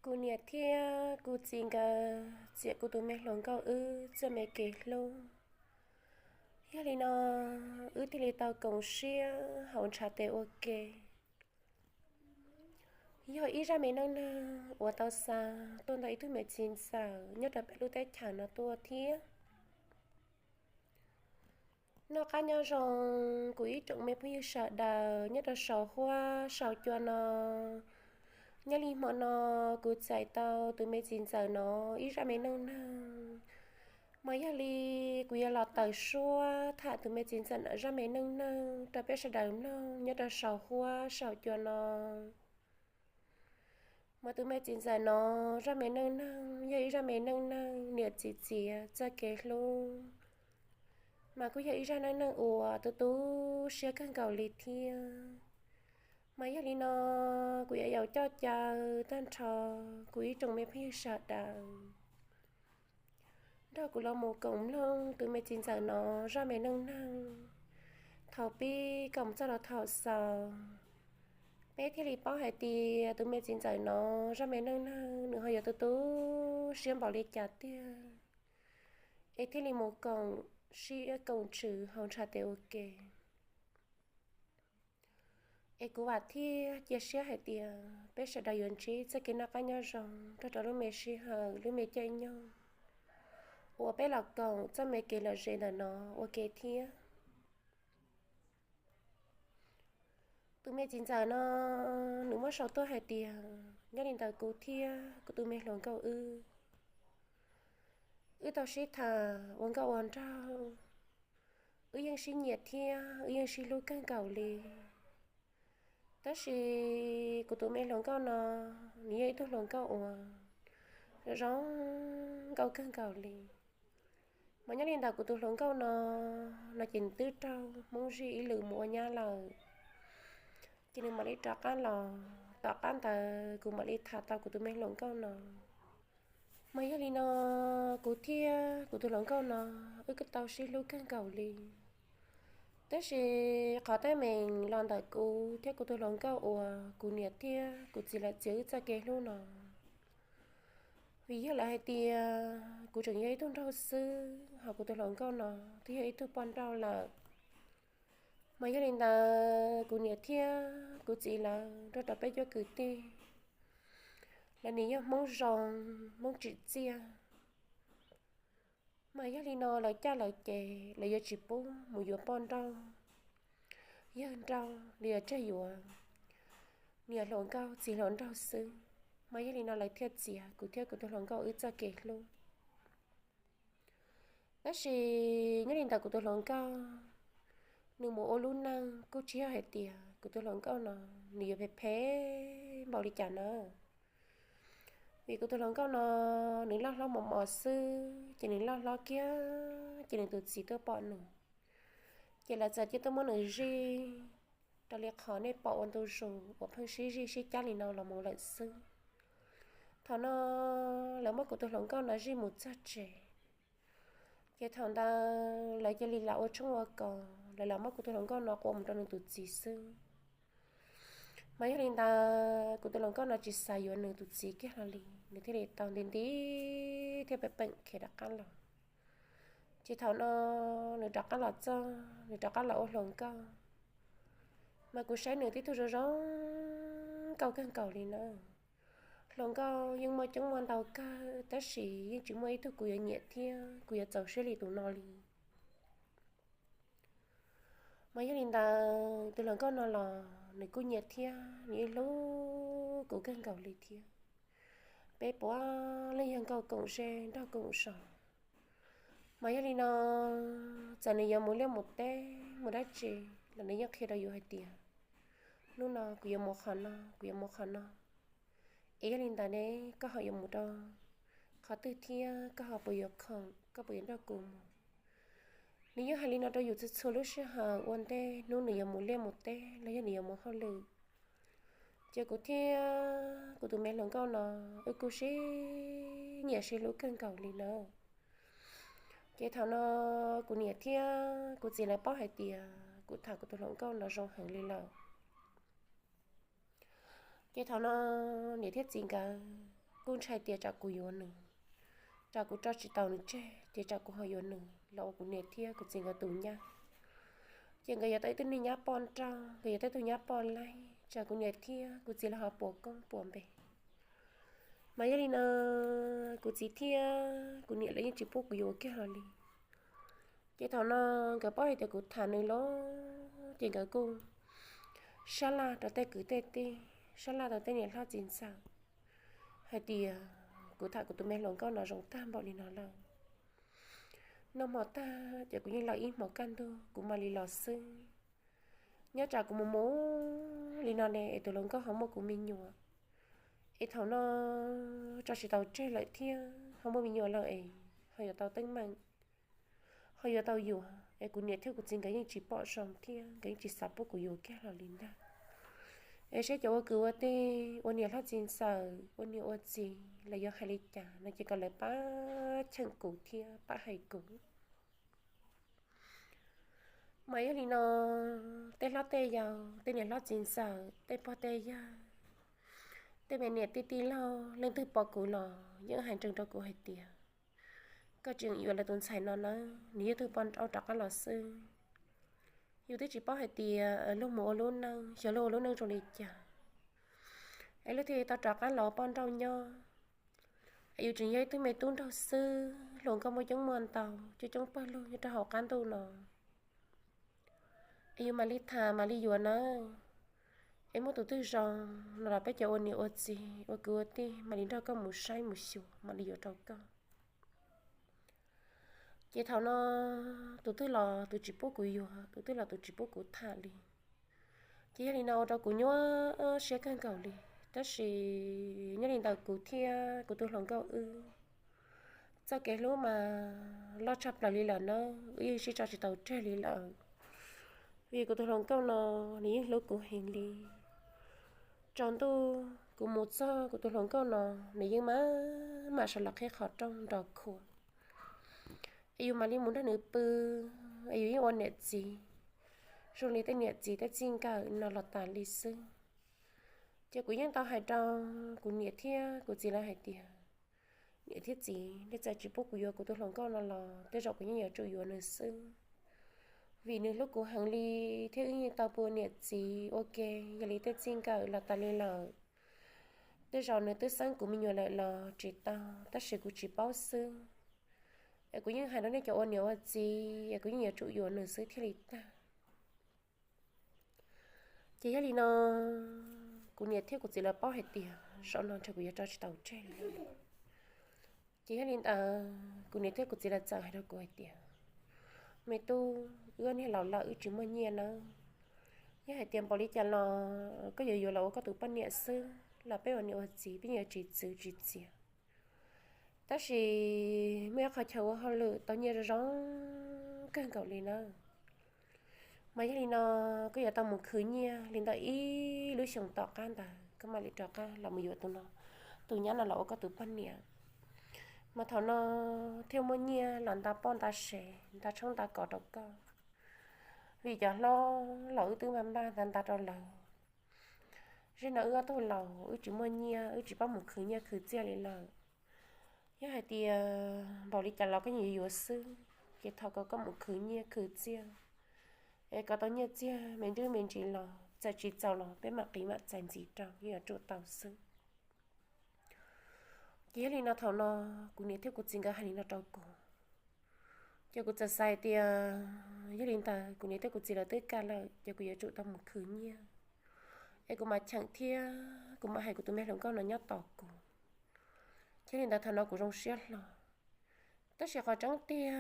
Kuv niam thiab kuv txiv nkawd txiav kuv tus me hluas nkauj wb txoj me kev hlub. Yog li no, wb thiaj li tau koom siab haus ntshav tes ua ke. Yog ib zaj me neej neeg uas tau xa tuaj ntawm ib tug me txiv ntxawm nyob rau peb lub teb chaws no tuaj thiab. Noj qab nyob zoo, kuv ib tsoom me phooj ywg sawv daws nyob rau saum huab saum cua no. Nyob li hmo no, kuv txais tau tus me txiv ntxawm no ib zaj me neej neeg. Mas yog li, kuv yuav los tawm suab tham tus me txiv ntxawm no zaj me neej neeg rau peb sawv daws mloog nyob rau saum huab saum cua no. Mas tus me txiv ntxawm no zaj me neej neeg yog ib zaj me neej neeg niam txiv txiav txoj kev hlub. Mas kuj yog ib zaj neej neeg uas tu tu siab kawg nkaus li thiab. Mas yog li no, kuv yuav yaum coj caw tag nrho kuv ib tsoom me phooj ywg sawv daws nrog kuv los mus koom mloog tus me txiv ntxawm no zaj me neej neeg thaum pib kom txog rau thaum xaus, peb thiaj li paub hais tias tus me txiv ntxawm no zaj me neej neeg nws ho yuav tu tu siab npaum li cas tiag, es thiaj li mus koom siab koom ntsws haus ntshav tes ua ke. Es kuv vam thiab cia siab hais tias peb sawv daws yuav ntsib txoj kev noj qab nyob zoo nrog rau lub me sij hawm lub me caij nyoog uas peb los koom txoj me kev lom zem ntawm no ua ke thiab. Tus me txiv ntxawm no, nws muab sau tuaj hais tias nyob li ntawm kuv thiab kuv tus me hluas nkauj wb, wb tau sib tham ua nkauj ua nraug, wb yeej sib nyiam thiab wb yeej sib hlub kawg nkaus li. Tab sis kuv tus me hluas nkauj no, nws yog ib tug hluas nkauj uas zoo zoo nkauj kawg nkaus li. Mas nyob li ntawm kuv tus hluas nkauj no, no ces nws twb raug Hmoob zij ib lwm mus ua nyab lawm, ces nws mam li rov qab los. Tom qab ntawd kuv mam li tham tau kuv tus me hluas nkauj no. Mas yog li no, kuv thiab kuv tus hluas nkauj no, wb kuj tau sib hlub kawg nkaus li. Tab sis qhov teeb meem los ntawm kuv thiab kuv tus hluas nkauj uas kuv niam thiab kuv txiv lawv txiav wb txoj kev hlub no, vim yog lawv hais tias kuv tseem yog ib tug nraug xwb, ho kuv tus hluas nkauj no twb yog ib tug poj nrauj lawm. Mas yog li ntawd kuv niam thiab kuv txiv lawv nrog rau peb cov kwv tij, lawv nim yog Hmoob zoo, Hmoob tsim txiaj. Mas yog li no lawv caj lawv ces lawv yuav tsis pub mus yuav poj nrauj, yawg nrauj los yog tseg yuav niam hluas nkauj txiv hluas nraug xwb. Mas yog li no lawv thiaj txiav kuv thiab kuv tus hluas nkauj wb txoj kev hlub. Tab sis nyob li ntawm kuv tus hluas nkauj, nws mus ua lub neej kuj tsis yog hais tias kuv tus hluas nkauj no nws yuav phem phem npaum li cas na. Vim kuv tus hluas nkauj no nws loj hlob mos mos xwb, ces nws loj hlob kiag ces nws tus txiv tuaj pom nws, ces lawv txawm cia tuaj muab nws zij, raws li qhov nej pom ua ntu zus uas pheej sib zij sib cab li no los mus lawm xwb. Thaum no lawv muab kuv tus hluas nkauj no zij mus txog tsev, ces thaum ntawd lawv cia li lam ua tshoob ua kos, lawv lam muab kuv tus hluas nkauj no qua mus rau nws tus txiv xwb. Mas yog li ntawd kuv tus hluas nkauj no tsis xav yuav nws tus txiv kiag hlo li, nws thiaj li tau nti nti thiab peem peem khiav rov qab los. Ces thaum no nws rov qab los txog, nws rov qab los ua hluas nkauj, mas kuv saib nws tib tug zoo zoo nkauj kawg nkaus li na. Hluas nkauj yeej muaj coob muaj ntau kawg, tab sis yeej tsis muaj ib tug kuv yuav nyiam thiab kuv yuav txaus siab li tus no li. Mas yog li ntawd tus hluas nkauj no los nws kuj nyiam thiab nws yeej hlub kuv kawg nkaus li thiab. Peb puav leej yog nkauj koom zej nraug koom zos. Mas yog li no, txawm nws yuav mus liaj mus teb mus dab tsi los nws yeej qhia rau yus hais tias, hnub no kuv yuav mus qhov no, kuv yuav mus qhov no. Es yog li ntawd ne, koj ho yuav mus rau qhov twg thiab koj ho puas yuav khoom, koj puas yuav nrog kuv mus? Nws yeej hais li no rau yus txhua txhua lub sij hawm ua ntej hnub nws yuav mus liaj mus teb los yog nws yuav mus hauj lwm. Ces kuv thiab kuv tus me hluas nkauj no, wb kuj sib nyiam sib hlub kawg nkaus li na. Ces thaum no kuv niam thiab kuv txiv lawv paub hais tias kuv tham kuv tus hluas nkauj no zoo heev li lawm. Ces thaum no niam thiab txiv nkawd kuj ntshai tias tsam kuv yuav nws, tsam kuv tso tsis tau nws tseg ces tsam kuv ho yuav nws los ua kuv niam thiab kuv txiv nkawd tus nyab. Ces nkawd yuav tau ib tug niag nyab poj nrauj, nkawd yuav tau ib tug nyab poj laib, tsam kuv niam thiab kuv txiv lawv ho puas koob puas npe. Mas yog li no, kuv txiv thiab kuv niam lawv yeej tsis pub kuv yuav kiag hlo li. Ces thaum no nkawd paub hais tias kuv tham nws los, ces nkawd kuj sab laj rau tej kwv tej tij, sab laj rau tej niam hlob txiv ntxawm hais tias kuv tham kuv tus me hluas nkauj no zoo tag npaum li no lawm. Noj hmo tag ces kuv yeej lawm ib hmos kaj ntug kuv mam li los xwb. Nyob tsam kuv mus mus li no ne es tus hluas nkauj ho muaj kuv me nyuam, es thaum no tso tsis tau tseg lawm thiab ho muaj me nyuam lawm es ho yuav tau teeb meem, ho yuav tau yuav, es kuv niam thiab kuv txiv nkawd yeej tsis pom zoo thiab nkawd yeej tsis xav pub kuv yuav kiag hlo li ntag. Es saib cov ua kwv ua tij, ua niam hlob txiv ntxawm, ua niam ua txiv los yuav hais li cas no ces kom lawv pab cheem kuv thiab pab hais kuv. Mas yog li no, tej hlob tej yau, tej niam hlob txiv ntxawm, tej pog tej yawg, tej me niam tij tij laug leej twg pom kuv los yeej hais nrees rau kuv hais tias, koj tsis yuav lawv tus ntxhais no nawb, nws yog tug poj nrauj rov qab los xwb. Yus twb tsis paub hais tias luag mus ua lub neej, xyov luag ua lub neej zoo li cas, es luag thiaj tau rov qab los poj nrauj nyob. Es yus tseem yog ib tug me tub nraug xwb, hluas nkauj muaj coob muaj ntau, coob coob pawg lug nyob rau hauv qab ntuj no. Es yus mam li tham mam li yuav nawb. Es muaj tus twg zoo no los peb cov ua niam ua txiv ua kwv ua tij mam li nrog koj mus saib mus xyuas mam li yuav rau koj. Ces thaum no tus twg los tus tsis pub kuv yuav, tus twg los tus tsis pub kuv tham li. Ces yog li no ua rau kuv nyuaj siab kawg nkaus li. Tab sis nyob li ntawd kuv thiab kuv tus hluas nkauj wb txoj kev hlub mas loj tshaj plaws li lawm na, wb yeej sib tso tsis tau tseg li lawm. Vim kuv tus hluas nkauj no nws yeej hlub kuv heev li. Tsaus ntuj kuv mus txog kuv tus hluas nkauj no, nws yeej mam mam sawv los qhib qhov rooj nrov khuav. Es yus mam li mus nrog nws pw, es yus yeej ua niam txiv zoo li tej niam txiv tej txij nkawm no los tas li xwb. Ces kuv yeej tau hais rau kuv niam thiab kuv txiv lawv hais tias, niam thiab txiv, nej txawm tsis pub kuv yuav kuv tus hluas nkauj no los tej zaum kuv yeej yuav tsum yuav nws xwb, vim nws hlub kuv heev li, thiab wb yeej tau pw ua niam txiv ua ke yog li tej txij nkawm los tas li lawm. Tej zaum nws twb xeeb kuv me nyuam lawm los tsis tau, tab sis kuv tsis paub xwb. Es kuv yeej hais rau nej cov ua niam ua txiv es kuv yeej yuav tsum yuav nws xwb thiaj li tag. Ces yog li no, kuv niam thiab kuv txiv lawv paub hais tias zaum no ntshe kuv yuav tso tsis tau tseg li. Ces yog li ntawd kuv niam thiab kuv txiv lawv txawm hais rau kuv hais tias, me tub, wb niag laus lawm wb tsis muaj nyiaj nawb. Yog hais tias npaum li cas los koj yuav yuav los ua koj tus poj niam xwb los peb ua niam ua txiv peb yuav tsis txwv tsis txiav. Tab sis muaj ib qhov chaw ua hauj lwm tau nyiaj zoo zoo kawg nkaus li na. Mas yog li no, koj yuav tau mus khwv nyiaj li ntawm ib lub xyoos tom qab ntawd koj mam li rov qab los mus yuav tus no, tus nyab no los ua koj tus poj niam. Mas thaum no thiaj muaj nyiaj los nta poj nta sev, nta tshoob nta kos rau koj. Vim cov hlob los wb twb npaj npaj nta nta rau lawv. Zej no wb ob tug laus wb tsis muaj nyiaj, wb tsis paub mus khwv nyiaj khwv txiaj li lawm. Yog hais tias npaum li cas los koj yeej yuav yuav xwb, ces thov kom koj mus khwv nyiaj khwv txiaj, es kom tau nyiaj txiag me ntub me ntsis los txawm tsis txaus los peb mam qiv mam txais ntxiv rau, yeej yuav tsum tau xwb. Ces yog li no thaum no kuv niam thiab kuv txiv nkawd hais li no rau kuv, ces kuv txawm xav hais tias yog li ntawd kuv niam thiab kuv txiv lawv twb kam lawm ces kuv yuav tsum tau mus khwv nyiaj, es kuv mam cheem thiab kuv mam hais kuv tus me hluas nkauj no nyob tos kuv. Ces yog li ntawd thaum no kuv zoo siab hlo. Tab sis qhov tseeb tiag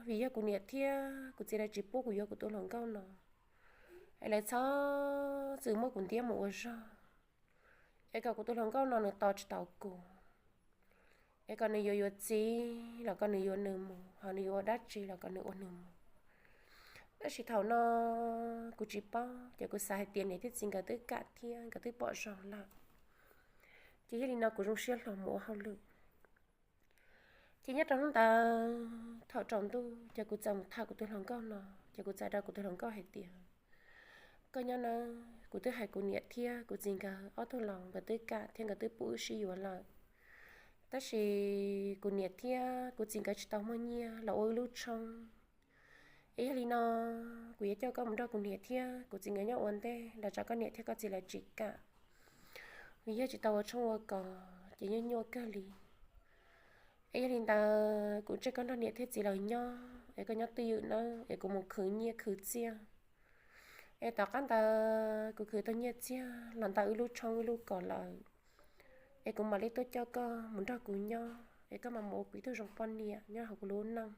vim yog kuv niam thiab kuv txiv lawv tsis pub kuv yuav kuv tus hluas nkauj no, es lawv txhob txwm muab kuv ntiab mus ua zog, es kom kuv tus hluas nkauj no nws tos tsis tau kuv, es kom nws yuav yuav txiv los kom nws yuav nws mus, ho nws yuav ua dab tsi los kom nws ua nws mus. Tab sis thaum no kuv tsis paub, ces kuv xav hais tias niam thiab txiv nkawd twb kam thiab nkawd twb pom zoo lawm. Ces yog li no kuv zoo siab hlo mus ua hauj lwm. Ces nyob rau hnub ntawd thaum tsaus ntuj ces kuv txawm mus tham kuv tus hluas nkauj no, ces kuv txawm hais rau kuv tus hluas nkauj hais tias, koj nyob nawb, kuv twb hais kuv niam thiab kuv txiv nkawd ob tug laus nkawd twb kam thiab nkawd twb pub wb sib yuav lawm. Tab sis kuv niam thiab kuv txiv nkawd tsis tau muaj nyiaj los ua wb lub tshoob. Es yog li no, kuv yuav coj koj mus nrog kuv niam thiab kuv txiv nkawd nyob ua ntej los tsam koj niam thiab koj txiv lawv tsis kam, vim yog tsis tau ua tshoob ua kos ces nyuaj nyuaj kawg li. Es yog li ntawd kuv ntsej koj nrog niam thiab txiv lawv nyob es koj nyob twj ywm nawb, es kuv mus khwv nyiaj khwv txiaj. Es tom qab ntawd kuv khwv tau nyiaj txiag los ntawm wb lub tshoob wb lub kos lawm, es kuv mam li tuaj coj koj mus nrog kuv nyob, es koj mam mus ua kuv ib tug zoo poj niam nyob hauv kuv lub neej.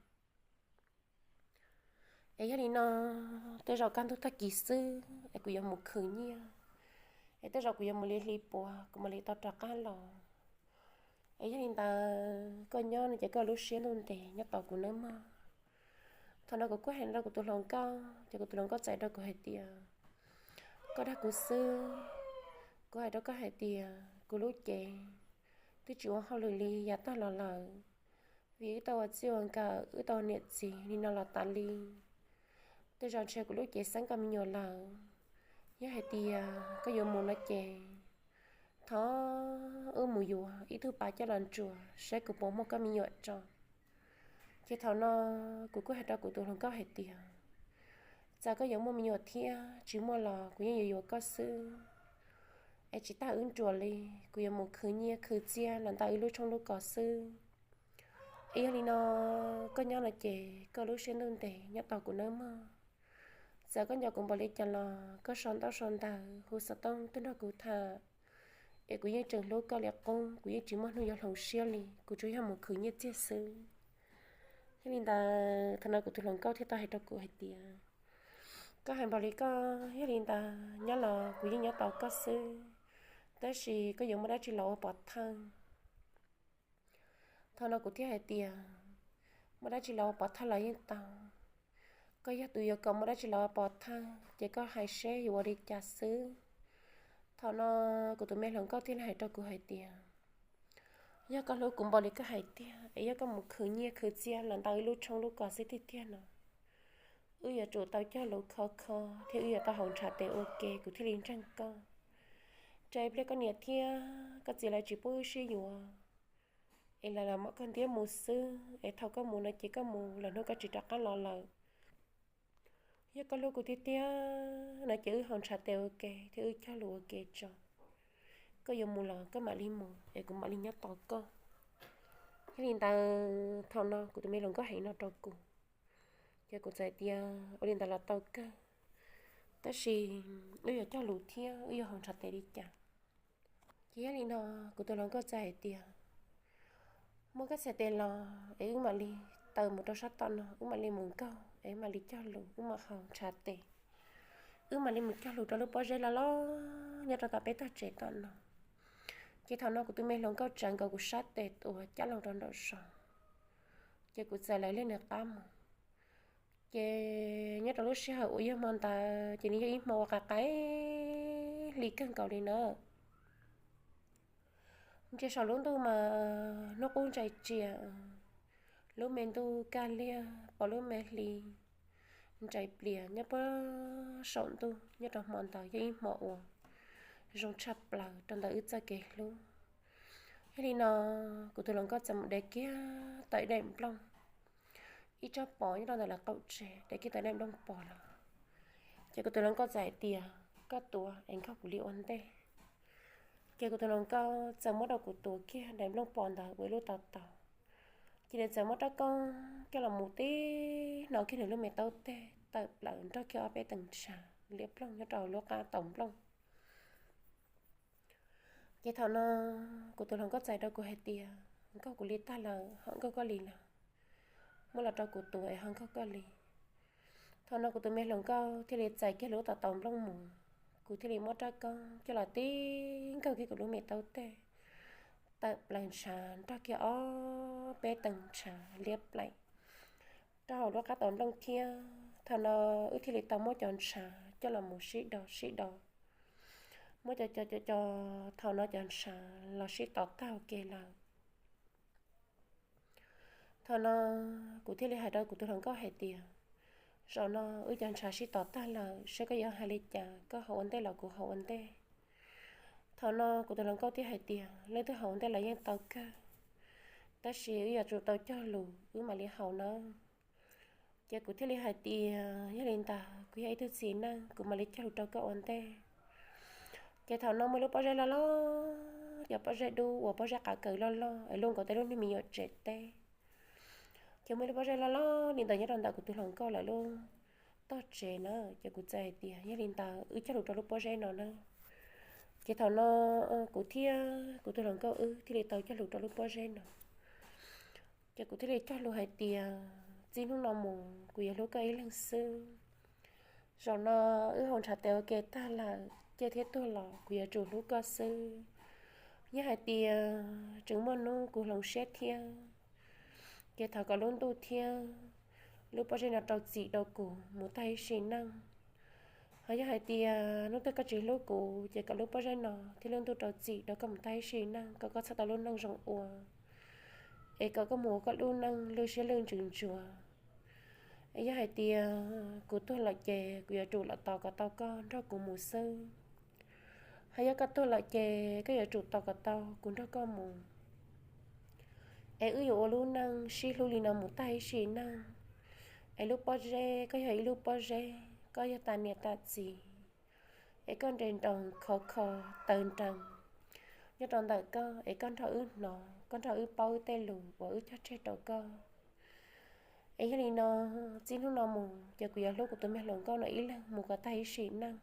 Es yog li no, tej zaum kaj ntug tag kis xwb es kuv yuav mus khwv nyiaj, es tej zaum kuv yuav mus li hli puav kuv mam li tau rov qab los. Es yog li ntawd koj nyob no ces koj lub siab ntuj ntev nyob tos kuv nawb mog. Thaum no kuv kuj hais rau kuv tus hluas nkauj, ces kuv tus hluas nkauj txais rau kuv hais tias, koj dag kuv xwb, kuv hais rau koj hais tias kuv lub cev twb tsis ua hauj lwm li yav tag los lawm, vim wb tau ua txij ua nkawm wb tau niam txiv li no los tas li. Tej zaum ntshe kuv lub cev xeeb koj me nyuam lawm. Yog hais tias koj yuav mus no ces thov wb mus yuav ib tug pav coj los ntsuas saib kuv puas muaj koj me nyuam tso. Ces thaum no kuv kuj hais rau kuv tus hluas nkauj hais tias, txawm koj yuav muaj me nyuam thiab tsis muaj los kuv yeej yuav yuav koj xwb. Es tsis tas wb ntsuas li, kuv yuav mus khwv nyiaj khwv txiaj los ntawm wb lub tshoob lub kos xwb. Es yog li no, koj nyob no ces koj lub siab ntuj ntev nyob tos kuv nawb mog. Txawm koj nco kuv npaum li cas los koj sau ntaub sau ntawv hu xov tooj tuaj nrog kuv tham, es kuv yeej tseem hlub koj li qub, kuv yeej tsis muaj hnub yuav hloov siab li, kuv tsuas yog mus khwv nyiaj txiag xwb. Yog li ntawd thaum no kuv tus hluas nkauj thiaj tau hais rau kuv hais tias, koj hais npaum li koj, yog li ntawd nyob los kuv yeej nyob tos koj xwb, tab sis koj yuav muaj dab tsi los ua pov thawj. Thaum no kuv thiaj hais tias, muaj dab tsi los ua pov thawj los yeej tau. Koj yog tus yuav kom muaj dab tsi los ua pov thawj ces koj hais seb yuav ua li cas xwb. Thaum no kuv tus me hluas nkauj thiaj li hais rau kuv hais tias, yog koj hlub kuv npaum li koj hais tiag es yog koj mus khwv nyiaj khwv txiaj los ntawm wb lub tshoob lub kos xwb tiag tiag no, wb yuav tsum tau cog lus khov kho thiab wb yuav tau haus ntshav tes ua ke kuv thiaj li ntseeg koj. Tsam ib pliag koj niam thiab koj txiv lawv tsis pub wb sib yuav, es lawv los muab koj ntiab mus xwb, es thaum koj mus no ces koj mus lawm hnub koj tsis rov qab los lawm. Yog koj hlub kuv tiag tiag no ces wb haus ntshav tes ua ke thiab wb cog lus ua ke tso. Koj yuav mus los koj mam li mus es kuv mam li nyob tos koj. Yog li ntawd thaum no kuv tus me hluas nkauj hais no rau kuv, ces kuv txawm tias ua li ntawd los tau kawg, tab sis wb yuav cog lus thiab wb yuav haus ntshav tes li cas? Ces yog li no kuv tus hluas nkauj txawm hais tias, muab koj txhais tes los es wb mam li tawm mus rau sab tom no, wb mam li mus nkaug es wb mam li cog lus, wb mam haus ntshav tes, wb mam li mus cog lus rau lub pob zeb loj loj nyob rau tom peb tog tsev tom no. Ces thaum no kuv tus me hluas nkauj tsawv nkaus kuv sab tes tuav cab loo rau nraum zoov, ces kuv txawm lawv liag nws qab mus. Ces nyob rau lub sij hawm uas yog hmo ntawd ces nws yog ib hmo uas qaim qaim hli kawg nkaus li na. Ntsia saum lub ntuj mas hnub qub ntsais tsias, lub me ntuj kaj liag pom lub me hli ntsais plias nyob puag saum ntuj. Nyob rau hmo ntawd yog ib hmo uas zoo tshaj plaws rau ntawm wb txoj kev hlub. Yog li no, kuv tus hluas nkauj txawm mus de kiag tau ib daim nplooj, ib tsob pos nyob rau ntawm lawv qaum tsev, de kiag tau daim nplooj pos los. Ces kuv tus hluas nkauj txawm hais tias, koj tuav es nkaug kuv li ua ntej. Ces kuv tus hluas nkauj txawm muab rau kuv tuav kiag daim nplooj pos ntawd ua ib lub tau tau. Ces nws txawm muab rab koob coj los mus tib hno kiag nws lub me taub teg tawm plaws nrog kiag ob peb teev ntshav liab ploog nyob rau lub qab tau nplooj. Ces thaum no kuv tus hluas nkauj txais rau kuv hais tias, nkaug kuv li tag lawm, ho nkaug koj li lawm, muab los rau kuv tuav es ho nkaug koj li. Thaum no kuv tus me hluas nkauj thiaj li txais kiag lub tau tau nplooj mus, kuv thiaj li muab rab koob coj los tib nkaug kiag kuv lub me taub teg tawm plaws ntshav nrog kiag ob peb teev ntshav liab plaim rau hauv lub qab tau nplooj thiab. Thaum no wb thiaj li tau muab cov ntshav coj los mus sib do sib do, muab cov cov cov cov thaum no cov ntshav los sib tov tag ua ke lawm. Thaum no kuv thiaj li hais rau kuv tus hluas nkauj hais tias, zaum no wb cov ntshav sib tov tag lawm, saib koj yuav hais li cas, koj haus ua ntej los kuv haus ua ntej. Thaum no kuv tus hluas nkauj thiaj hais tias, leej twg haus ua ntej los yeej tau kawg, tab sis wb yuav tsum tau cog lus wb mam li haus nawb. Ces kuv thiaj li hais tias yog li ntawd kuv yog ib tug txiv neej kuv mam li cog lus rau koj ua ntej. Ces thaum no muaj lub pob zeb loj loj, cov pob zeb dub uas pob zeb qav kaws loj loj es luaj nkaus tej lub niag me nyuam tsev teb. Ces muaj lub pob zeb loj loj li ntawd nyob rau ntawm kuv tus hluas nkauj lawv lub tog tsev na. Ces kuv txawm hais tias yog li ntawd wb cog lus rau lub pob zeb no na. Ces thaum no kuv thiab kuv tus hluas nkauj wb thiaj li tau cog lus rau lub pob zeb no. Ces kuv thiaj li cog lus hais tias txij hnub no mus kuv yuav hlub koj ib leeg xwb. Zaum no wb haus ntshav tes ua ke tag lawm, ciaj thiab tuag los kuv yuav tsum hlub koj xwb. Yog hais tias tseem muaj hnub kuv hloov siab thiab, ces thov kom lub ntuj thiab lub pob zeb no rau txim rau kuv mus tag ib sim neej. Ho yog hais tias hnub twg koj tsis hlub kuv ces kom lub pob zeb no thiab lub ntuj rau txim rau koj mus tag ib sim neej, kom koj txhob tau lub neej zoo ua, es kom koj mus ua koj lub neej lwj siab lwj ntsws ntsuav. Es yog hais tias kuv tuag lawm ces kuv yuav tsum los tos kom tau koj nrog kuv mus xwb. Ho yog koj tuag lawm ces koj yuav tsum tos kom tau kuv nrog koj mus. Es wb yuav ua lub neej sib hlub li no mus tag ib sim neej. Es lub pob zeb koj yog ib lub pob zeb, koj yog tas niam tas txiv. Es koj nres nroos khov kho taws nrees nyob rau ntawm koj, es koj nrog wb hnov, koj nrog wb paub wb tej lus uas wb cog tseg rau koj. Es yog li no, txij hnub no mus ces kuv yuav hlub kuv tus me hluas nkauj no ib leeg mus kom tag ib sim neej.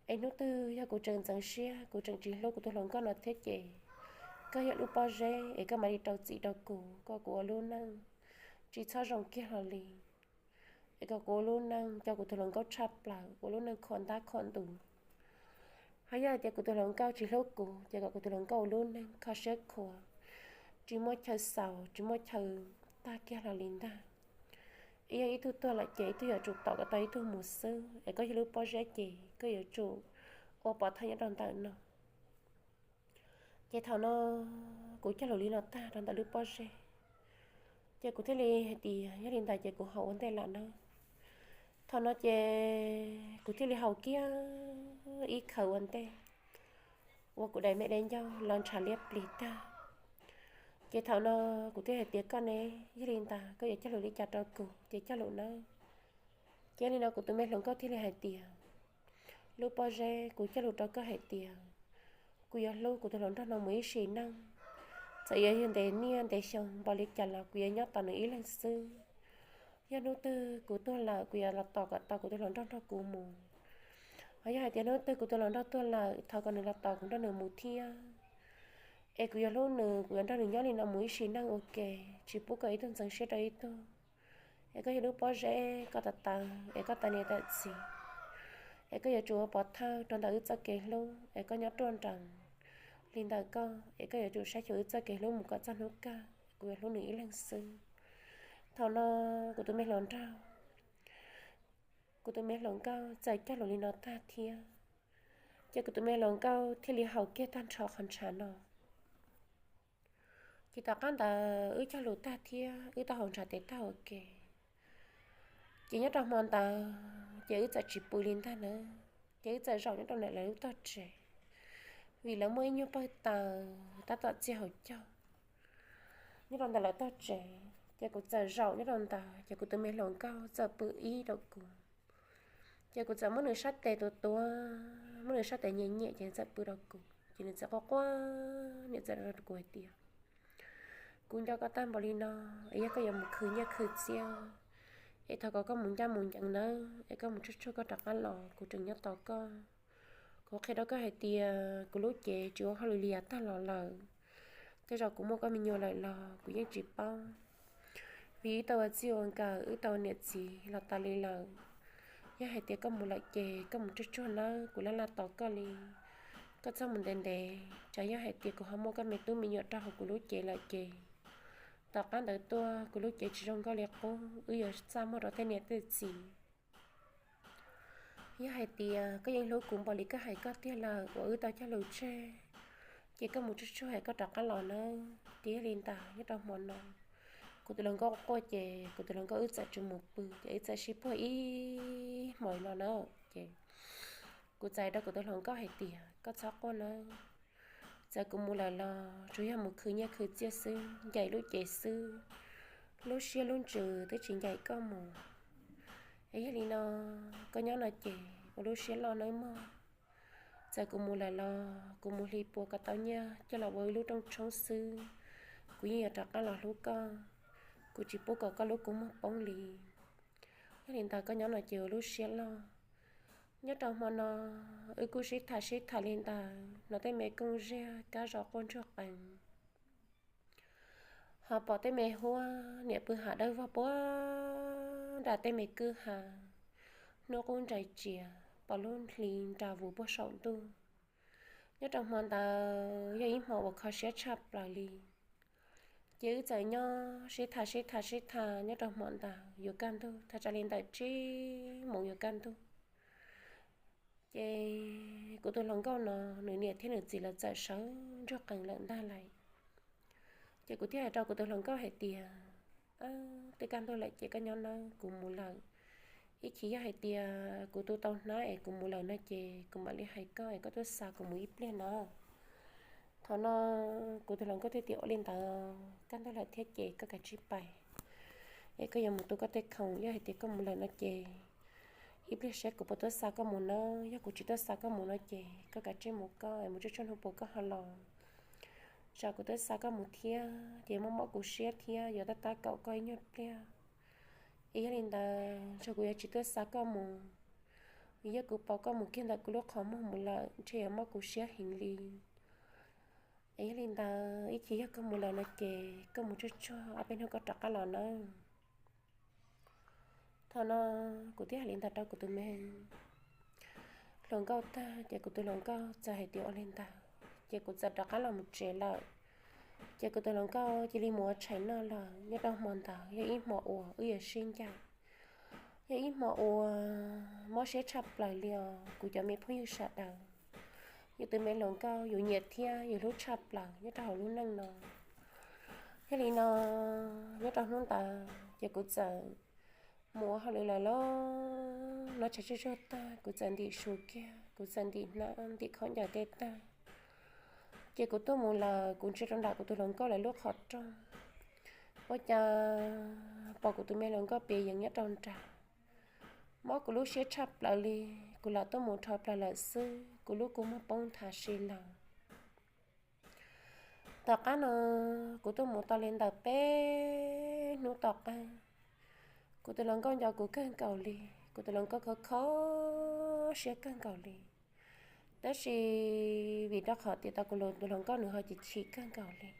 Es hnub twg yog kuv tseem ntxeev siab, kuv tseem tsis hlub kuv tus hluas nkauj no thiab ces koj yog lub pob zeb es koj mam li rau txim rau kuv, kom kuv ua lub neej tsis txhob zoo kiag hlo li. Es kom kuv ua lub neej coj kuv tus hluas nkauj tshaj plaws, ua lub neej khuam ntab khuam ntus. Ho yog hais tias kuv tus hluas nkauj tsis hlub kuv ces kom kuv tus hluas nkauj ua lub neej kho siab khuav, tsis muaj chaw xaus, tsis muaj chaw tag kiag hlo li ntag. Es yog ib tug tuag lawm ces ib tug yuav tsum tos kom tau ib tug mus xwb. Es koj yog lub pob zeb ces koj yuav tsum ua pov thawj nyob rau ntawm no. Ces thaum no kuv cog lus li no tag rau ntawm lub pob zeb, ces kuv thiaj li hais tias yog li ntawd ces kuv haus ua ntej lawm na. Thaum no ces kuv thiaj li haus kiag ib khaws ua ntej, ua kuv daim me dej ncauj los ntshav liab plig tag. Ces thaum no kuv thiaj hais tias koj ne, yog li ntawd koj yuav cog lus li cas rau kuv ces cog lus nawb. Ces li no kuv tus me hluas nkauj thiaj li hais tias lub pob zeb, kuv cog lus rau koj hais tias kuv yuav hlub kuv tus hluas nraug no mus ib sim neej. Txawm yuav yog ntev niaj ntev xyoo npaum li cas los kuv yuav nyob tos nws ib leeg xwb. Yog hnub twg kuv tuag lawm kuv yuav los tos kom tau kuv tus hluas nraug nrog kuv mus. Ho yog hais tias hnub twg kuv tus hluas nraug tuag lawm thov kom nws los tos kuv nrog nws mus thiab. Es kuv yuav hlub nws, kuv yuav nrog nws nyob li no mus ib sim neej ua ke, tsis pub koj ib tug ntxeev siab rau ib tug. Es koj yog lub pob zeb, koj tawv tawv es koj tas niam tas txiv, es koj yuav tsum ua pov thawj rau ntawm wb txoj kev hlub, es koj nyob ruaj nrees li ntawm koj, es koj yuav tsum saib xyuas wb txoj kev hlub mus kom txog hnub kawg, kuv yuav hlub nws ib leeg xwb. Thaum no kuv tus me hluas nraug, kuv tus me hluas nkauj txawm cog lus li no tag thiab, ces kuv tus me hluas nkauj thiaj li haus kiag tag nrho qhov ntshav no. Ces tom qab ntawd wb cog lus tag thiab wb tau haus ntshav tes tag ua ke, ces nyob rau hmo ntawd ces wb txawm tsis pw li ntag na. Ces wb txawm zaum nyob rau ntawm lawv lub tog tsev, vim lawv muaj ib nyuag pawg taws tab tom txiag hauv caug nyob rau ntawm lawv tog tsev. Ces kuv txawm zaum nyob rau ntawd, ces kuv tus me hluas nkauj txawm pw ib rau kuv. Ces kuv txawm muab nws sab tes tua tua, muab nws sab tes nyem nyem, ces nws txawm pw rau kuv, ces nws txawm quaj quaj, nws txawm rau kuv hais tias, kuv nco koj tag npaum li no, es yog koj yuav mus khwv nyiaj khwv txiaj, es thov kom koj mus ncaj mus ncees nawb, es koj mus tsuag tsuag koj rov qab los, kuv tseem nyob tos koj. Kuv qhia rau koj hais tias kuv lub cev tsis ua hauj lwm li yav tag los lawm. Tej zaum kuv muaj koj me nyuam lawm los kuv yeej tsis paub, vim wb tau ua txij ua nkawm, wb tau niam txiv los tas li lawm. Yog hais tias koj mus lawm ces koj mus tsuag tsuag nawb, kuv laj laj tos koj li. Koj txhob mus ntev ntev, tsam yog hais tias kuv ho muaj koj me tub me nyuam rau hauv kuv lub cev lawm ces tom qab ntawd tuaj kuv lub cev tsis zoo nkauj li qub, wb yuav txaj muag rau tej niam tej txiv. Yog hais tias koj yeej hlub kuv npaum li koj hais koj tiag lawm uas wb tau cog lus tseg, ces koj mus tsuag tsuag es koj rov qab los nawb. Ces yog li ntawd nyob rau hmo no, kuv tus hluas nkauj quaj quaj ces kuv tus hluas nkauj wb txawm tsis mus pw, ces wb txawm sib puag ib hmos li no na. Ces kuv txawm hais rau kuv tus hluas nkauj hais tias koj txhob quaj nawb, Txawm kuv mus lawm los tsuas yog mus khwv nyiaj khwv txiaj xwb, ncaim lub cev xwb, lub siab lub ntsws twb tsis ncaim koj mus. Es yog li no, koj nyob no ces ua lub siab loj nawb mog. Txawm kuv mus lawm los kuv mus hli puas kom tau nyiaj coj los ua ib lub rooj tshoob xwb, kuv yeej yuav rov qab los hlub koj, kuv tsis pub kom koj lub kua muag poob li. Yog li ntawd koj nyob no ces ua lub siab loj. Nyob rau hmo no, wb kuj sib tham sib tham li ntawd, hnov tej me kooj ziag kab zos quaj ntsuag qees, ho pom tej me huab niam pw hav dawb vog puag nram tej me kwj ha, hnub qub nrais tsias pom lub hli nra vus puag saum ntuj. Nyob rau hmo ntawd yog ib hmo uas kho siab tshaj plaws li. Ces wb txawm nyob sib tham sib tham sib tham nyob rau hmo ntawd yuav kaj ntug, thaj tsam li ntawm tsib moos yuav kaj ntug. Ces kuv tus hluas nkauj no, nws niam thiab nws txiv lawv txawm sawv ntsuag qees lawm ntag lais. Ces kuv thiaj hais rau kuv tus hluas nkauj hais tias, twb kaj ntug lawm ces koj nyob nawb, kuv mus lawm. Ib chim yog hais tias kuv tu tau hnab es kuv mus lawm no ces kuv mam li hais koj es koj tuaj xa kuv mus ib pliag na. Thaum no kuv tus hluas nkauj thiaj tias, ua li ntawd kaj ntug lawm thiab ces koj kav tsij pais, es koj yuav mus tu koj tej khoom, yog hais tias koj mus lawm no ces ib pliag saib kuv puas tuaj xa koj mus na. Yog kuv tsis tuaj xa koj mus no ces koj kav tsij mus koj es mus tsuj tsuag hnub puas koj ho los. Tsam kuv tuaj xa koj mus thiab ces mob mob kuv siab thiab yuav tab tab kaum koj ib nyuag pliag. Es yog li ntawd tsam kuv yuav tsis tuaj xa koj mus, vim yog kuv pom koj mus kiag ntawm kuv lub qhov muag mus lawm ntshe yuav mob kuv siab heev li. Es yog li ntawd ib chim yog koj mus lawm no ces koj mus tsuag tsuag ob peb hnub koj rov qab los nawb. Thaum no kuv thiaj hais li ntawd rau kuv tus me hluas nkauj tag ces kuv tus hluas nkauj txawm hais tias ua li ntawd ces kuv txawm rov qab los mus tsev lawm. Ces kuv tus hluas nkauj cia li mus ua tshais noj lawm. Nyob rau hmo ntawd yog ib hmo uas wb yuav sib ncaim, yog ib hmo uas mob siab tshaj plaws li os kuv cov me phooj ywg sawv daws. Yus tus me hluas nkauj yus nyiam thiab yus hlub tshaj plaws nyob rau hauv lub neej no. Yog li no, nyob rau hnub ntawd ces kuv txawm mus ua hauj lwm lawm lauj. Noj tshais tsuag tsuag tag kuv txawm ntim su kiag, kuv txawm ntim hnab ntim khaub ncaws tej tag, ces kuv tuaj mus lawm kuv ntsia rau nram kuv tus hluas nkauj lawv lub qhov rooj. Ua cas pom kuv tus me hluas nkauj piav yees nyob rau nram. Mob kuv lub siab tshaj plaws li, kuv lam tuaj mus rho plaws lawm xwb kuv lub kua muag poob nthav si lawm. Tom qab no kuv tuaj mus tau li ntawm peb hnub tom qab, kuv tus hluas nkauj nco kuv kawg nkaus li, kuv tus hluas nkauj khov kho siab kawg nkaus li. Tab sis vim rau qhov tias tau kuv tus hluas nkauj nws ho chim chim kawg nkaus li.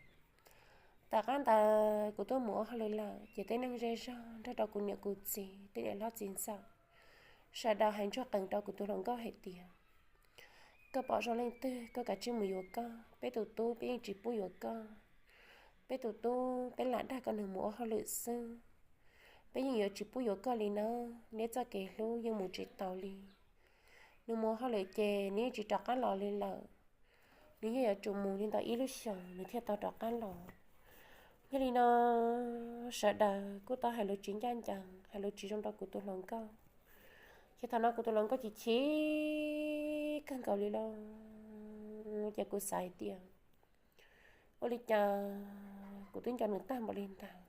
Tom qab ntawd kuv tuaj mus ua hauj lwm lawm ces tej neeg zej zog nrog rau kuv niam kuv txiv tej niam hlob txiv ntxawm sawv daws hais ntsuag qees rau kuv tus hluas nkauj hais tias, koj pom zoo leej twg koj kav tsij mus yuav koj, peb tus tub peb yeej tsis pub yuav koj. Peb tus tub peb lam dag kom nws mus ua hauj lwm xwb, peb yeej yuav tsis pub yuav koj li nawb, neb txoj kev hlub yeej mus tsis tau li. Nws mus ua hauj lwm ces nws yeej tsis rov qab los li lawm. Nws yeej yuav tsum mus li ntawm ib lub xyoos nws thiaj tau rov qab los. Yog li no, sawv daws kuj tau hais lus tsis ncaj ncees, hais lus tsis zoo rau kuv tus hluas nkauj. Ces thaum no kuv tus hluas nkauj chim chim kawg nkaus li lauj. Ces kuv xav hais tias, ua li cas kuv twb nco nws tag npaum li ntawd,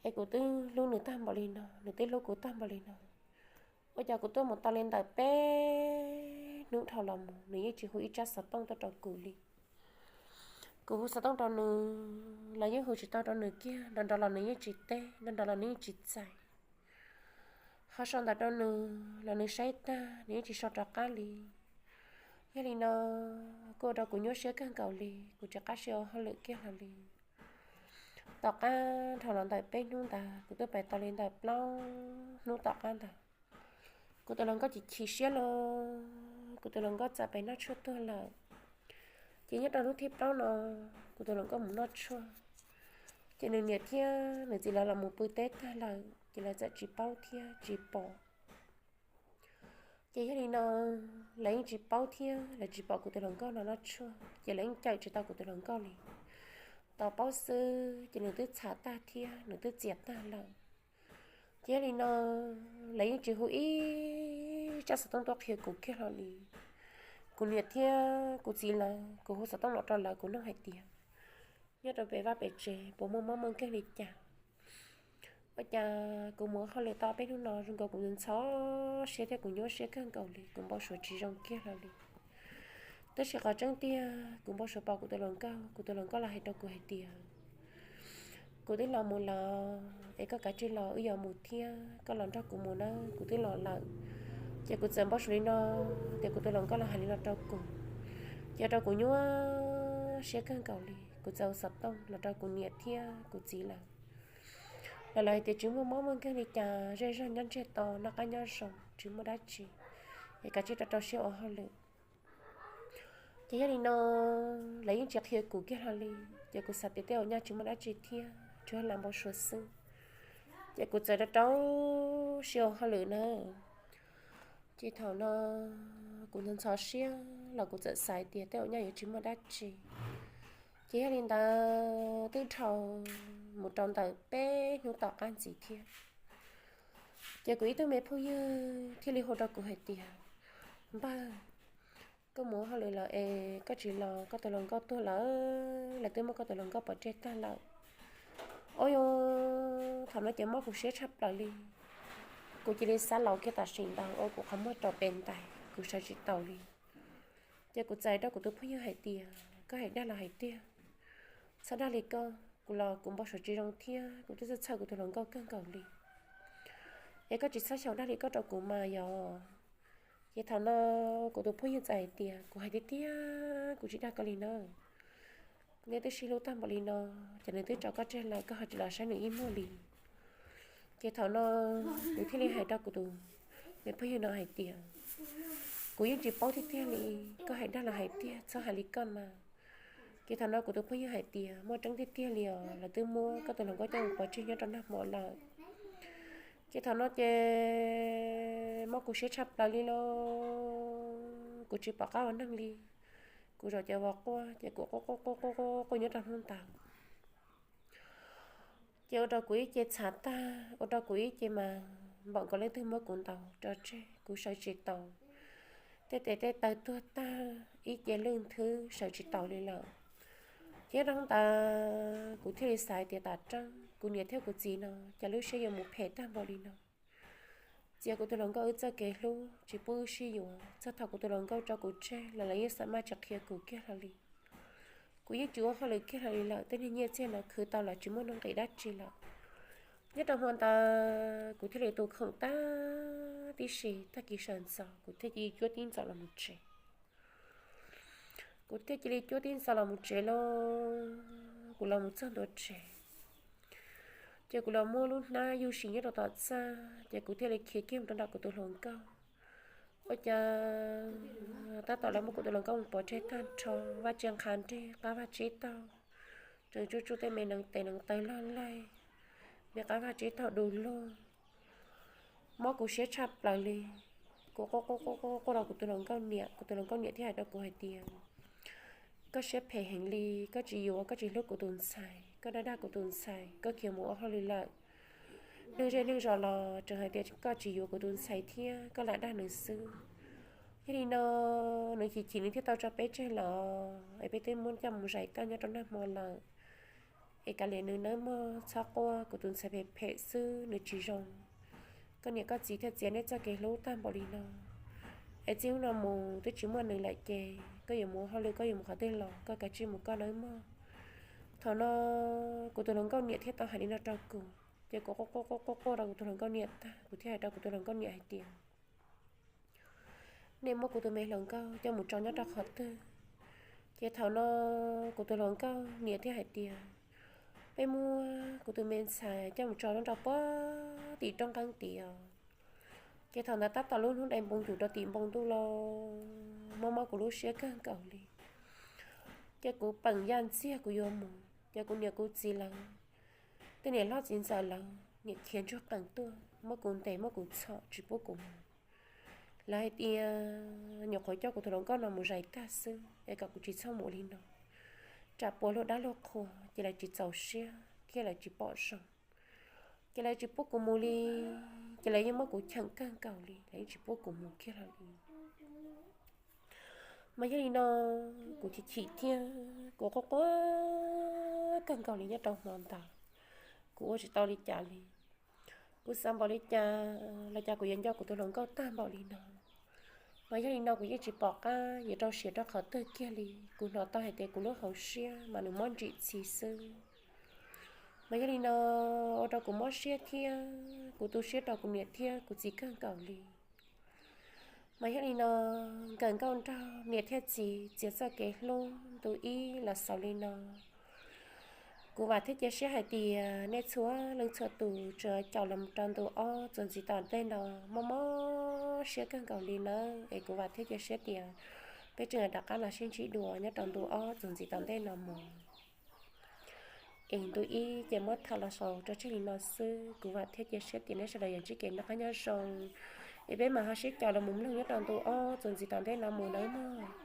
es kuv twb hlub nws tag npaum li no, nws twb hlub kuv tag npaum li no, ua cas kuv tuaj mus tau li ntawm peb hnub dhau los mus nws yeej tsis hu ib tsab xov tooj tuaj rau kuv li. Kuv hu xov tooj rau nws los yeej hu tsis tau rau nws kiag, nrov nrov los nws yeej tsis teb, nrov nrov los nws yeej tsis txais. Ho sau ntawv rau nws los nws saib tag nws yeej tsis sau rov qab li. Yog li no, kuj ua rau kuv nyuaj siab kawg nkaus li, kuv tsis qab siab ua hauj lwm kiag hlo li. Tom qab dhau los ntawm peb hnub ntawd kuv twb pais tau li ntawm plaub hnub tom qab ntawd, kuv tus hluas nkauj chim chim siab los, kuv tus hluas nkauj txawm pais noj tshuaj tuag lawm. Ces nyob rau hnub thib plaub no, kuv tus hluas nkauj mus noj tshuaj, ces nws niam thiab nws txiv lawv los mus pw teb tag lawm ces lawv txawm tsis paub thiab tsis pom. Ces yog li no, lawv yeej tsis paub thiab lawv tsis pom kuv tus hluas nkauj no noj tshuaj ces lawv yeej cawm tsis tau kuv tus hluas nkauj li. Tau paub xwb ces nws twb txham tag thiab nws twb txias tag lawm. Ces yog li no, lawv yeej tsis hu ib tsab xov tooj tuaj qhia kuv kiag hlo li. Kuv niam thiab kuv txiv lawv, kuv hu xov tooj los rau lawv, kuv nug hais tias nyob rau pem vaj pem tsev puas muaj mob muaj nkeeg li cas. Ua cas kuv mus hauj lwm tau peb hnub no zoo nkaus kuv ntxhov siab thiab kuv nyuaj siab kawg nkaus li, kuv npau suav tsis zoo kiag hlo li. Tab sis qhov tseeb tiag kuv npau suav pom kuv tus hluas nkauj, kuv tus hluas nkauj los hais rau kuv hais tias, kuv twb los mus lawm es koj kav tsij los wb yuav mus thiab, koj los nrog kuv mus nawb, kuv twb los lawm. Ces kuv txawm npau suav li no, ces kuv tus hluas nkauj los hais li no rau kuv, ces rau kuv nyuaj siab kawg nkaus li. Kuv txawm hu xov tooj los rau kuv niam thiab kuv txiv lawv, los lawv hais tias tsis muaj mob muaj nkeeg li cas, zej zog nyob ntsiag to, noj qab nyob zoo, tsis muaj dab tsi, es kav tsij rau rau siab ua hauj lwm. Ces yog li no lawv yeej tsis qhia kuv kiag hlo li. Ces kuv xav tias tej zaum nyaj tsis muaj dab tsi thiab, tsuas yog lam npau suav xwb. Ces kuv txawm rau rau siab ua hauj lwm na. Ces thaum no kuv ntxhov ntxhov siab los kuv txawm xav tias tej zaum nyaj yuav tsis muaj dab tsi. Ces yog li ntawd twb dhau mus rau ntawm peb hnub tom qab ntxiv thiab, ces kuv ib tug me phooj ywg thiaj li hu rau kuv hais tias, npawg, koj mus hauj lwm lawm es koj tsis los, koj tus hluas nkauj tuag lawm, lawv twb muab koj tus hluas nkauj pov tseg tag lawm. Ua li thaum no ces mob kuv siab tshaj plaws li. Kuv cia li xav laus kiag tam sim ntawd ua kuv qhov muag rau pem ntais, kuv sawv tsis taus li. Ces kuv txais rau kuv tus phooj ywg hais tias, koj hais dag los hais tiag, txhob dag li koj, kuv los kuv npau suav tsis zoo thiab kuv twb txhawj txhawj kuv tus hluas nkauj kawg nkaus li. Es koj tsis txhob xyaum dag li koj rau kuv mas yog. Ces thaum no kuv tus phooj ywg txais hais tias, kuv hais tiag tiag, kuv tsis dag koj li na. Nej twb sib hlub tag npaum li no, ces nws twb tso koj tseg lawm, koj ho tsis los saib nws ib muag li. Ces thaum no kuv thiaj li hais rau kuv tus me phooj ywg no hais tias, kuv yeej tsis paub tiag tiag li, koj hais dag los hais tiag, txhob hais li koj mas. Ces thaum no kuv tus phooj ywg hais tias, muaj tseeb tiag tiag li os, lawv twb muab koj tus hluas nkauj coj mus pov tseg nyob rau nag hmo lawm. Ces thaum no ces mob kuv siab tshaj plaws li lauj, kuv tsis pom qab ua neeg li. Kuv zaum ces vos quaj, ces kuv quaj quaj quaj quaj quaj nyob rau hnub ntawd. Ces ua rau kuv ib ce txhav tag, ua rau kuv ib ce mas npaum nkaus leej twg muab kuv ntaus rau tseg, kuv sawv tsis taus. Tej tes tej taw tuag tag, ib ce lwj nthwv sawv tsis taus li lawm. Ces nyob rau hnub ntawd kuv thiaj li xav tias tam rab kuv niam thiab kuv txiv no cas lub siab yuav mus phem tag npaum li no. Txiav kuv tus hluas nkauj wb txoj kev hlub, tsis pub wb sib yuav, txog thaum kuv tus hluas nkauj tso kuv tseg los lawv yeej xav maj tsis qhia kuv kiag hlo li. Kuv yeej tsis ua hauj lwm kiag hlo li lawm, tej niag nyiaj txiag no khwv tau los tsis muaj nuj nqis dab tsi lawm. Nyob rau hmo ntawd kuv thiaj li tu khoom tag tib si, tag kis sawv ntxov kuv thiaj cia li cuab tib ntxov los mus tsev. Kuv thiaj cia li cuab tib ntxov los mus tsev lauj. Kuv los mus txog ntua tsev, ces kuv los muab lub hnab yug si nyob rau tom txaj, ces kuv thiaj li khiav kiag mus rau nram kuv tus hluas nkauj. Ua cas tab tom lawv muab kuv tus hluas nkauj mus pov tseg tag nrho, vaj tse nqha nreg, qab vaj tseb taug, tseem tsuj tsuj tej me neev tes neev taw log laig, me qab vaj tseb taug du lug. Mob kuv siab tshaj plaws li. Kuv quaj quaj quaj quaj rau kuv tus hluas nkauj niam, kuv tus hluas nkauj niam thiaj hais rau kuv hais tias, koj siab phem heev li, koj tsis yuav, koj tsis hlub kuv tus ntxhais, koj dag dag kuv tus ntxhais, koj khiav mus ua hauj lwm lawm. Neeg zej neeg zos los tseem hais tias koj tsis yuav kuv tus ntxhais thiab koj lam dag nws xwb. Yog li no nws chim chim nws thiaj tau tso peb tseg los es peb twb muab coj mus zais tag nyob rau nag hmo lawm. Es kav liam nws nawb mog, txhob quaj, kuv tus ntxhais phem phem xwb, nws tsis zoo. Koj niam koj txiv thiaj txiav nej txoj kev hlub tag npaum li no. Es txij hnub no mus twb tsis muaj nws lawm ces koj yuav mus hauj lwm, koj yuav mus qhov twg los koj kav tsij mus koj nawb mog. Thaum no kuv tus hluas nkauj niam thiaj tau hais li no rau kuv, ces kuv quaj quaj quaj quaj rau kuv tus hluas nkauj niam tag, kuv thiaj hais rau kuv tus hluas nkauj niam hais tias, nej muab kuv tus me hluas nkauj coj mus tso nyob rau qhov twg? Ces thaum no kuv tus hluas nkauj niam thiaj hais tias, peb muab kuv tus me ntxhais coj mus tso nyob rau puag tim rooj nqeeb tid os. Ces thaum ntawd tab tom lub hnub dai npoo yus rau tim npoo ntuj los mob mob kuv lub siab kawg nkaus li. Ces kuv peem ya ntxiag kuv yuav mus, ces kuv niam kuv txiv lawv, tej niam hlob txiv ntxawm lawv niam khiav ntsuag qees tuaj muab kuv ntes muab kuv txhom tsis pub kuv mus. Lawv hais tias nyuam qhuav coj kuv tus hluas nkauj no mus zais tag xwb es kom kuv tsis txhob mus li no, tsam puas luag dab luag qhua, ces lawv tsis txaus siab thiab lawv tsis pom zoo, ces lawv tsis pub kuv mus li. Ces lawv yeej muab kuv cheem kawg nkaus li, lawv yeej tsis pub kuv mus kiag hlo li. Mas yog li no kuv chim chim thiab kuv quaj quaj kawg nkaus li nyob rau hmo ntawd, kuv ua tsis tau li cas li. Kuv xav npaum li cas los cas kuv yuav nco kuv tus hluas nkauj tag npaum li no. Mas yog li no kuv yeej tsis pom qab yuav rau siav rau qhov twg kiag li. Kuv hnov tau hais tias kuv lub hauv siab mas nws mob ntsim txhi xwb. Mas yog li no ua rau kuv mob siab thiab kuv tu siab rau kuv niam thiab kuv txiv kawg nkaus li. Mas yog li no nkawm nkauj nraug niam thiab txiv txiav txoj kev hlub ntu ib los xaus li no. Kuv vam thiab cia siab hais tias nej txhua leej txhua tus tsuas caum los rau ntu ob txuas ntxiv tom ntej no mob mob siab kawg nkaus li nawb. Es kuv vam thiab cia siab tias peb tseem rov qab los sib ntsib dua nyob rau ntu ob txuas ntxiv tom ntej no mus. Es ntu ib ces muab tham los xaus rau tseg li no xwb. Kuv vam thiab cia siab tias nej sawv daws yuav ntsib kev noj qab nyob zoo, es peb mam ho sib caum los mus mloog nyob rau ntu ob txuas ntxiv tom ntej no mus nawb mog.